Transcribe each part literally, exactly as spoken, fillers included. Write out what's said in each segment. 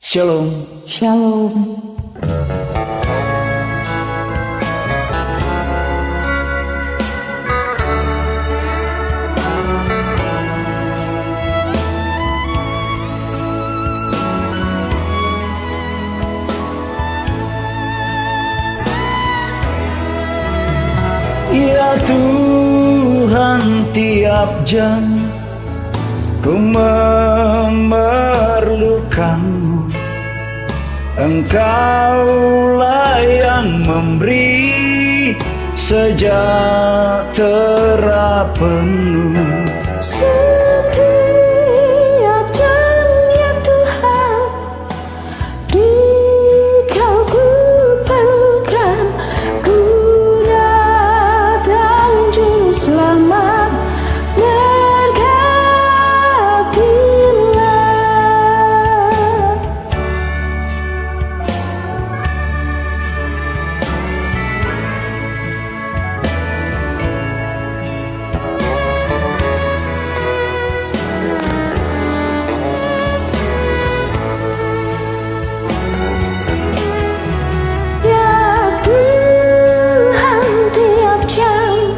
Shalom. Shalom. Ya Tuhan, tiap jam ku memerlukanmu. Engkaulah yang memberi sejahtera penuh. Setiap jam, ya Tuhan, di Kau ku perlukan, ku datang, Juru Selamat, berkatilah. Ya Tuhan, tiap jam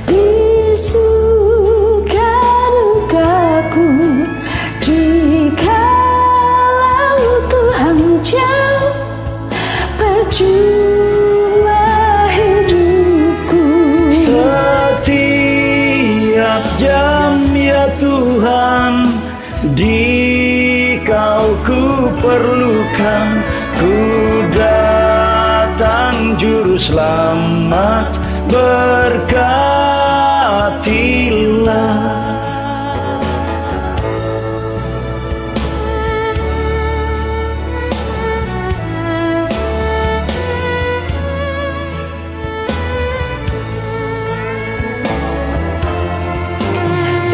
di suka dukaku, jikalau Tuhan jauh, percuma hidupku. Setiap jam, ya Tuhan, di Kau ku perlukan, ku datang, Juru Selamat, berkatilah.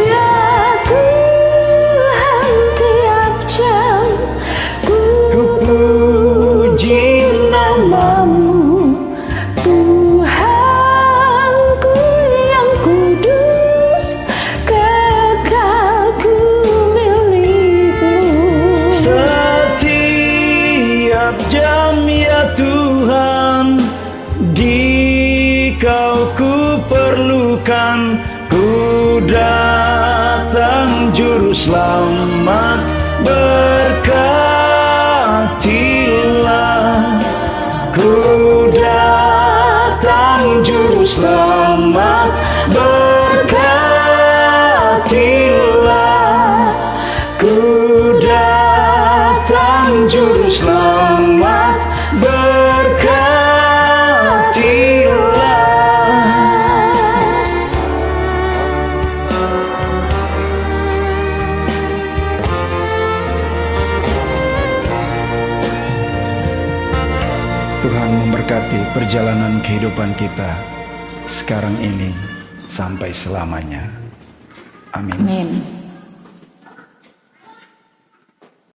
Ya Tuhan, tiap jam ku puji nama-Mu, Tuhanku yang kudus, kekal ku milik-Mu. Setiap jam, ya Tuhan, di Kau ku perlukan, ku datang, Juru Selamat, berkatilah. Ku datang, Juru Selamat, berkatilah. Ku datang, Juru Selamat, berkatilah. Tuhan memberkati perjalanan kehidupan kita sekarang ini sampai selamanya. Amin. Amin.